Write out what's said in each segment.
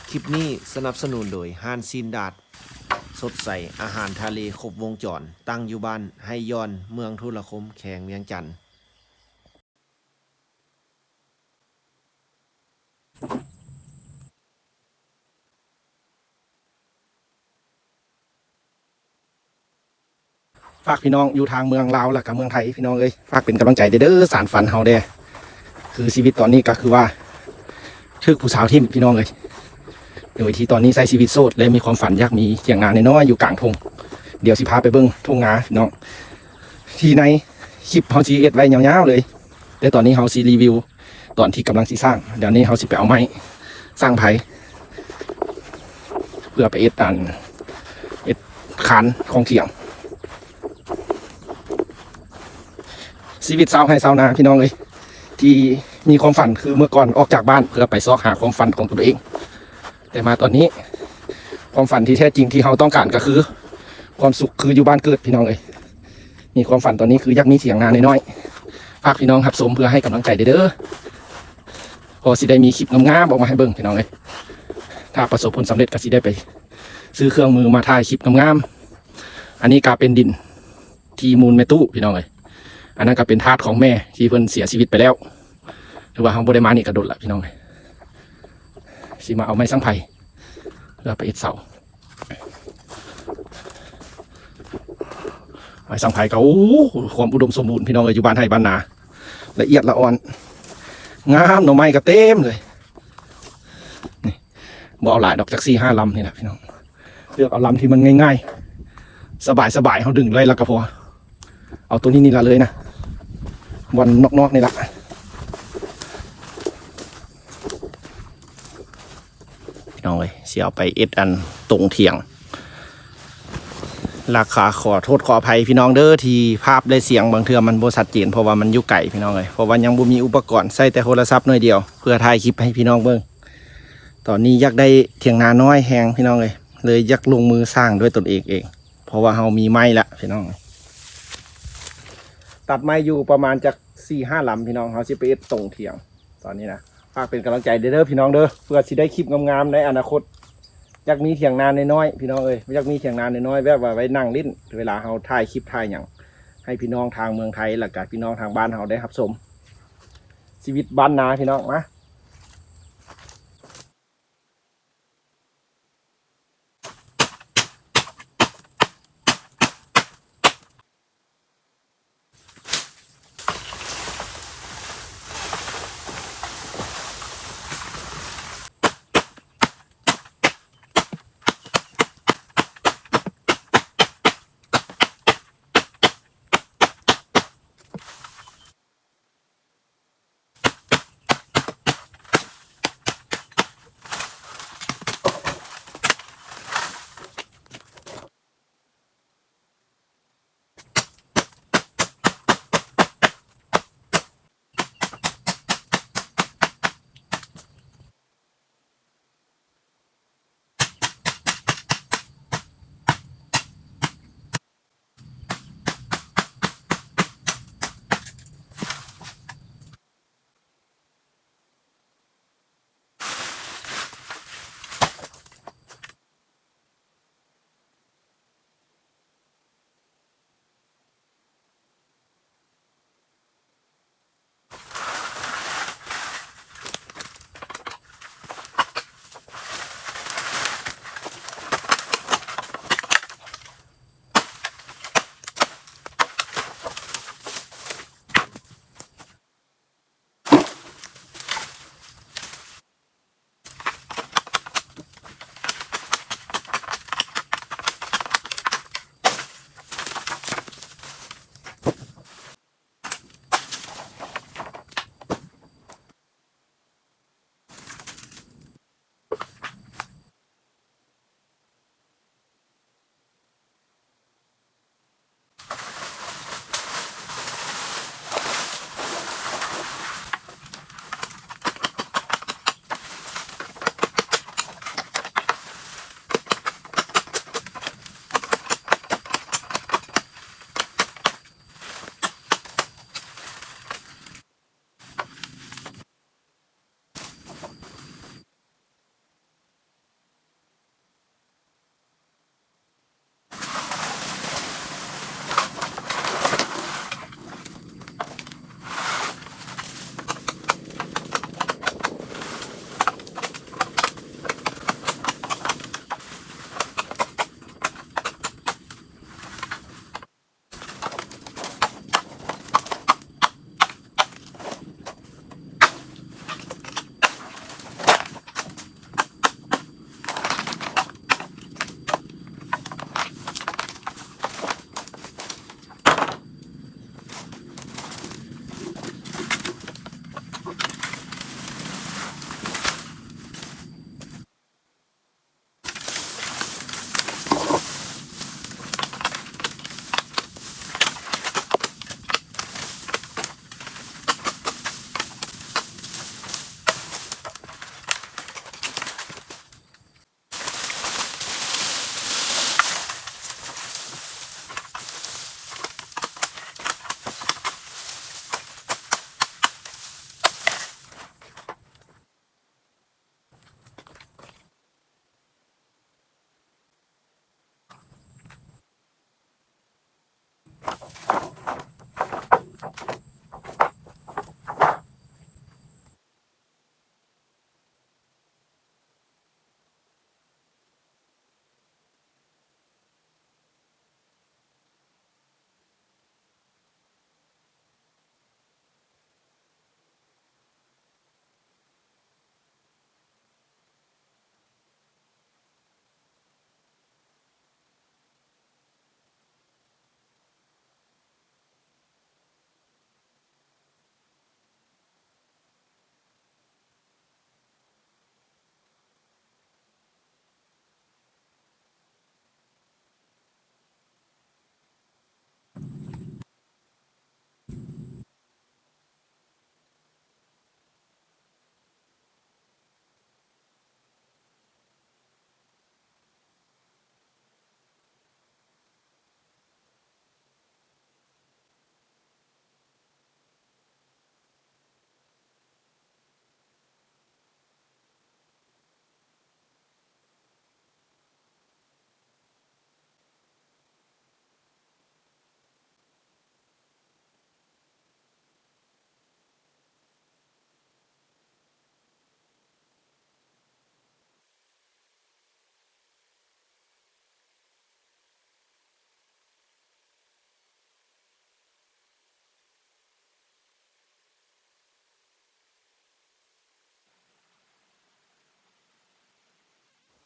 ຄລິບນີ້ສະໜັບສະໜູນໂດຍຮ້ານຊີ້ນດາດສົດໃສ ອາຫານທະເລຄົບວົງຈອນ ຕັ້ງຢູ່ບ້ານໄຮ່ຍ້ອນ ເມືອງທຸລະຄົມ ແຂວງວຽງຈັນ. ຝາກພີ່ນ້ອງຢູ່ທາງເມືອງລາວ ແລ້ວກະເມືອງໄທ ພີ່ນ້ອງເອີຍ ຝາກເປັນກຳລັງໃຈເດີ ສານຝັນເຮົາແດ່. ຄືຊີວິດຕອນນີ້ກະຄືວ່າຖືກຜູ້ສາວຖິ້ມ ພີ່ນ້ອງເອີຍ. ໂດຍທີ່ຕອນນີ້ໃຊ້ຊີວິດໂສດ ແລະ ມີຄວາມຝັນຢາກມີຖຽງນານ້ອຍໆຢູ່ກາງທົ່ງ. ດຽວຊິພາໄປເບິ່ງທົ່ງນາ ພີ່ນ້ອງ. ທີ່ໃນຄລິບເຮົາຊິເຮັດໄວ້ຍາວໆເລີຍ ແຕ່ຕອນນີ້ເຮົາຊິຣີວິວຕອນທີ່ກຳລັງຊິສ້າງ. ດຽວນີ້ເຮົາຊິໄປເອົາໄມ້ສ້າງໄພ ເພື່ອໄປເຮັດອັນ ເຮັດຄານຂອງຖຽງ. ຊີວິດຊາວໄຮ່ຊາວນາ ພີ່ນ້ອງເອີຍ ທີ່ມີຄວາມຝັນຄືເມື່ອກ່ອນອອກຈາກບ້ານເພື່ອໄປຊອກຫາຄວາມຝັນຂອງຕົນເອງ. ແຕ່ມາຕອນນີ້ ຄວາມຝັນທີ່ແທ້ຈິງທີ່ເຮົາຕ້ອງການກະຄື ຄວາມສຸກຄືຢູ່ບ້ານເກີດ ພີ່ນ້ອງເອີຍ. ມີຄວາມຝັນຕອນນີ້ຄືຢາກມີຖຽງນານ້ອຍໆ. ຝາກພີ່ນ້ອງຮັບຊົມເພື່ອໃຫ້ກຳລັງໃຈເດີ ເພາະຊິໄດ້ມີຄລິບງາມໆອອກມາໃຫ້ເບິ່ງ ພີ່ນ້ອງເອີຍ. ຖ້າປະສົບຜົນສຳເລັດກະຊິໄດ້ໄປຊື້ເຄື່ອງມືມາຖ່າຍຄລິບງາມໆ. ອັນນີ້ກະເປັນດິນທີ່ມູນແມ່ຕູ້ ພີ່ນ້ອງເອີຍ. ອັນນັ້ນກະເປັນທາດຂອງແມ່ທີ່ເພິ່ນເສຍຊີວິດໄປແລ້ວ. ຖືວ່າເຮົາບໍ່ໄດ້ມານີ້ກະດົນລະ ພີ່ນ້ອງເອີຍ. ຊິມາເອົາໄມ້ສັງໄພ ເພື່ອໄປເຮັດເສົາ. ໄມ້ສັງໄພກະ ໂອ້ ຄວາມອຸດົມສົມບູນ ພີ່ນ້ອງເອີຍ ຢູ່ບ້ານໄຮ່ບ້ານນາ ລະອຽດລະອ່ອນ ງາມ ໜໍ່ໄມ້ກະເຕັມເລີຍ. ນີ້ ບໍ່ເອົາຫຼາຍດອກ ຈັກສີ່ຫ້າລຳນີ້ແຫຼະ ພີ່ນ້ອງ. ເລືອກເອົາລຳທີ່ມັນງ່າຍໆ ສະບາຍໆ ເຮົາດຶງໄດ້ລະກະພໍ. ເອົາໂຕນີ້ນີ້ລະເລີຍນະ ບ່ອນນອກໆນີ້ລະ ພີ່ນ້ອງເອີຍ. ຊິເອົາໄປເຮັດອັນຕົງຖຽງ ລາຄາ ຂໍໂທດຂໍອະໄພພີ່ນ້ອງເດີ ທີ່ພາບ ແລະ ສຽງບາງເທື່ອມັນບໍ່ຊັດເຈນ ເພາະວ່າມັນຢູ່ໄກ ພີ່ນ້ອງເອີຍ. ເພາະວ່າຍັງບໍ່ມີອຸປະກອນ ໃຊ້ແຕ່ໂທລະສັບໜ່ວຍດຽວ ເພື່ອຖ່າຍຄລິບໃຫ້ພີ່ນ້ອງເບິ່ງ. ຕອນນີ້ຢາກໄດ້ຖຽງນານ້ອຍແຮງ ພີ່ນ້ອງເອີຍ ເລີຍຢາກລົງມືສ້າງດ້ວຍຕົນເອງເອງ ເພາະວ່າເຮົາມີໄມ້ລະ ພີ່ນ້ອງ. ຕັດໄມ້ຢູ່ປະມານຈັກສີ່ຫ້າລຳ ພີ່ນ້ອງ ເຮົາຊິໄປເຮັດຕົງຖຽງຕອນນີ້ນະ. ຝາກເປັນກຳລັງໃຈເດີ ພີ່ນ້ອງເດີ ເພື່ອຊິໄດ້ຄລິບງາມໆໃນອະນາຄົດ. ຢາກມີຖຽງນານ້ອຍໆ ພີ່ນ້ອງເອີຍ ຢາກມີຖຽງນານ້ອຍໆ ແບບວ່າໄວ້ນັ່ງຫຼິ້ນ ເວລາເຮົາຖ່າຍຄລິບຖ່າຍຫຍັງ ໃຫ້ພີ່ນ້ອງທາງເມືອງໄທ ແລ້ວກະພີ່ນ້ອງທາງບ້ານເຮົາໄດ້ຮັບຊົມຊີວິດບ້ານນາ ພີ່ນ້ອງ. ມາ.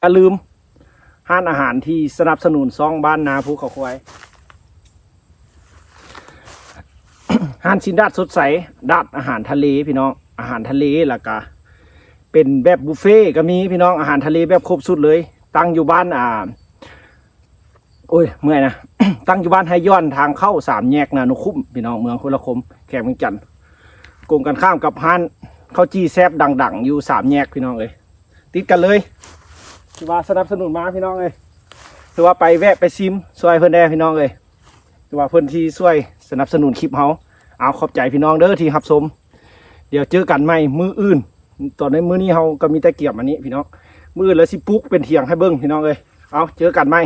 ຢ່າລືມ ຮ້ານອາຫານທີ່ສະໜັບສະໜູນຊ່ອງບ້ານນາພູເຂົາຄວາຍ ຮ້ານຊີ້ນດາດສົດໃສ ດາດອາຫານທະເລພີ່ນ້ອງ ອາຫານທະເລ ແລ້ວກະເປັນແບບບຸບເຟກໍມີພີ່ນ້ອງ ອາຫານທະເລແບບຄົບຊຸດເລີຍ ຕັ້ງຢູ່ບ້ານ ອ່າ ໂອ້ຍ ເມື່ອຍນະ ຕັ້ງຢູ່ບ້ານໄຮຍ້ອນ ທາງເຂົ້າສາມແຍກນານຸຄຸມ ພີ່ນ້ອງ ເມືອງໂທລະຄົມ ແຂວງວຽງຈັນ ກົງກັນຂ້າມກັບຮ້ານເຂົ້າຈີ່ແຊບດັງໆ ຢູ່ສາມແຍກ ພີ່ນ້ອງເອີຍ ຕິດກັນເລີຍ ຖືວ່າສະໜັບສະໜູນມາ ພີ່ນ້ອງເອີຍ ຖືວ່າໄປແວະໄປຊິມຊ່ວຍເພິ່ນແດ່ ພີ່ນ້ອງເອີຍ ຖືວ່າເພິ່ນທີ່ຊ່ວຍສະໜັບສະໜູນຄລິບເຮົາ ເອົາ ຂອບໃຈພີ່ນ້ອງເດີທີ່ຮັບຊົມ ດຽວເຈີກັນໃໝ່ມື້ອື່ນ ຕອນໃນມື້ນີ້ເຮົາກໍມີແຕ່ກຽມອັນນີ້ພີ່ນ້ອງ ມື້ອື່ນລະຊິປຸກເປັນຖຽງໃຫ້ເບິ່ງພີ່ນ້ອງເອີຍ ເອົາ ເຈີກັນໃໝ່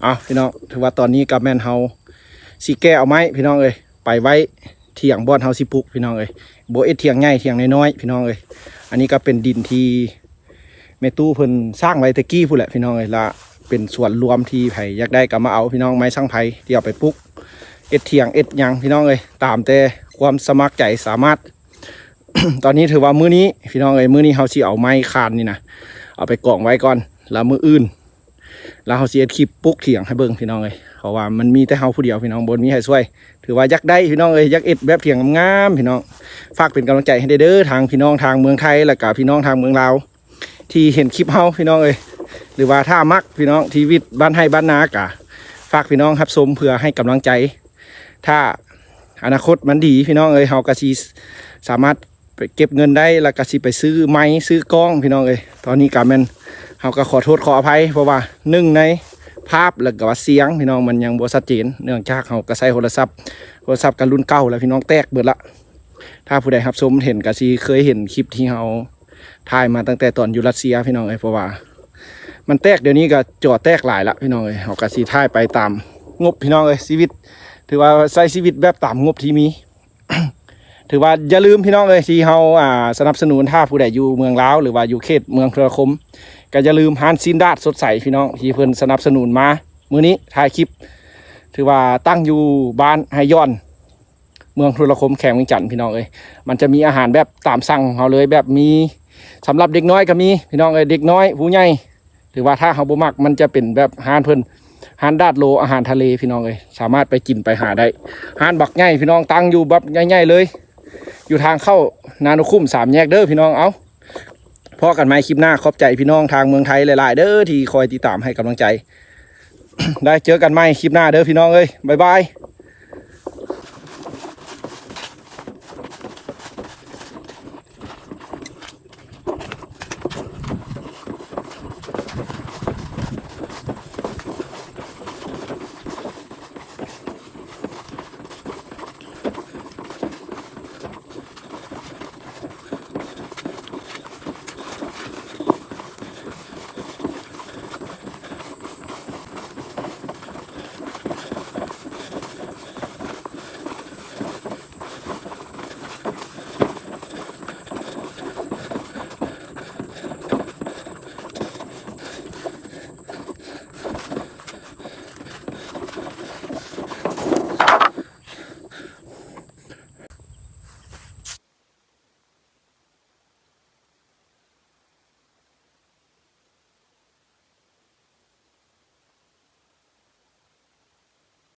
ເອົາ ພີ່ນ້ອງ ຖືວ່າຕອນນີ້ກໍແມ່ນເຮົາຊິແກ່ເອົາໄມ້ພີ່ນ້ອງເອີຍ ໄປໄວ້ຖຽງບ່ອນເຮົາຊິປຸກພີ່ນ້ອງເອີຍ ບໍ່ເຮັດຖຽງໃຫຍ່ ຖຽງນ້ອຍໆ ພີ່ນ້ອງເອີຍ ອັນນີ້ກໍເປັນດິນທີ່ ແມ່ຕູ້ເພິ່ນສ້າງໄວ້ແຕ່ກີ້ພຸ້ນແຫຼະພີ່ນ້ອງເອີຍ ລະເປັນສວນລວມທີ່ໃຜຢາກໄດ້ກໍມາເອົາພີ່ນ້ອງ ໄມ້ສັງໄພທີ່ເອົາໄປປຸກ ເຮັດຖຽງເຮັດຫຍັງພີ່ນ້ອງເອີຍ ຕາມແຕ່ຄວາມສະໝັກໃຈສາມາດ ຕອນນີ້ຖືວ່າມື້ນີ້ພີ່ນ້ອງເອີຍ ມື້ນີ້ເຮົາຊິເອົາໄມ້ຄານນີ້ນະ ເອົາໄປກອງໄວ້ກ່ອນ ລະມື້ອື່ນ ລະເຮົາຊິເຮັດຄລິບປຸກຖຽງໃຫ້ເບິ່ງພີ່ນ້ອງເອີຍ ເພາະວ່າມັນມີແຕ່ເຮົາຜູ້ດຽວພີ່ນ້ອງ ບໍ່ມີໃຜຊ່ວຍ ຖືວ່າຢາກໄດ້ພີ່ນ້ອງເອີຍ ຢາກເຮັດແບບຖຽງງາມໆ ພີ່ນ້ອງ ຝາກເປັນກຳລັງໃຈໃຫ້ແດ່ເດີ ທາງພີ່ນ້ອງທາງເມືອງໄທ ແລ້ວກະພີ່ນ້ອງທາງເມືອງລາວ ທີ່ເຫັນຄລິບເຮົາພີ່ນ້ອງເອີຍ ຫຼືວ່າຖ້າມັກພີ່ນ້ອງ ຊີວິດບ້ານໄຮ່ບ້ານນາກະ ຝາກພີ່ນ້ອງຮັບຊົມເພື່ອໃຫ້ກຳລັງໃຈ ຖ້າອະນາຄົດມັນດີພີ່ນ້ອງເອີຍ ເຮົາກະຊິສາມາດໄປເກັບເງິນໄດ້ ແລ້ວກະຊິໄປຊື້ໄມ ຊື້ກ້ອງພີ່ນ້ອງເອີຍ ຕອນນີ້ກະແມ່ນ ເຮົາກະຂໍໂທດຂໍອະໄພ ເພາະວ່າໜຶ່ງໃນພາບ ແລ້ວກະວ່າສຽງພີ່ນ້ອງ ມັນຍັງບໍ່ຊັດເຈນ ເນື່ອງຈາກເຮົາກະໃຊ້ໂທລະສັບ ໂທລະສັບກະລຸ້ນເກົ່າແລ້ວພີ່ນ້ອງ ແຕກເບິດລະ ຖ້າຜູ້ໃດຮັບຊົມເຫັນກະຊິເຄີຍເຫັນຄລິບທີ່ເຮົາຖ່າຍມາຕັ້ງແຕ່ຕອນຢູ່ຣັດເຊຍພີ່ນ້ອງເອີຍ ເພາະວ່າມັນແຕກ ດຽວນີ້ກະຈໍແຕກຫຼາຍລະພີ່ນ້ອງເອີຍ ເຮົາກະຊິຖ່າຍໄປຕາມງົບພີ່ນ້ອງເອີຍ ຊີວິດ ຖືວ່າໃຊ້ຊີວິດແບບຕາມງົບທີ່ມີ ຖືວ່າຢ່າລືມພີ່ນ້ອງເອີຍ ທີ່ເຮົາ ອ່າ ສະໜັບສະໜູນ ຖ້າຜູ້ໃດຢູ່ເມືອງລາວ ຫຼືວ່າຢູ່ເຂດເມືອງໂທລະຄົມ ກະຢ່າລືມຮ້ານຊີ້ນດາດສົດໃສພີ່ນ້ອງ ທີ່ເພິ່ນສະໜັບສະໜູນມາມື້ນີ້ ຖ່າຍຄລິບ ຖືວ່າຕັ້ງຢູ່ບ້ານໄຮຍ້ອນ ເມືອງໂທລະຄົມ ແຂວງວຽງຈັນ ພີ່ນ້ອງເອີຍ ມັນຈະມີອາຫານແບບຕາມສັ່ງຂອງເຮົາເລີຍ ແບບມີສຳລັບເດັກນ້ອຍກໍມີ ພີ່ນ້ອງເອີຍ ເດັກນ້ອຍ ຜູ້ໃຫຍ່ ຫຼືວ່າຖ້າເຮົາບໍ່ມັກ ມັນຈະເປັນແບບຮ້ານເພິ່ນ ຮ້ານດາດໂລ ອາຫານທະເລ ພີ່ນ້ອງເອີຍ ສາມາດໄປກິນໄປຫາໄດ້ ຮ້ານບັກໃຫຍ່ ພີ່ນ້ອງ ຕັ້ງຢູ່ແບບໃຫຍ່ໆເລີຍ ຢູ່ທາງເຂົ້ານານຸຄຸມສາມແຍກເດີພີ່ນ້ອງ ເອົາ ພໍ້ກັນໃໝ່ຄລິບໜ້າ ຂອບໃຈພີ່ນ້ອງທາງເມືອງໄທຫຼາຍໆເດີ ທີ່ຄອຍຕິດຕາມໃຫ້ກຳລັງໃຈ ໄດ້ເຈີກັນໃໝ່ຄລິບໜ້າເດີພີ່ນ້ອງເອີຍ ບາຍບາຍ.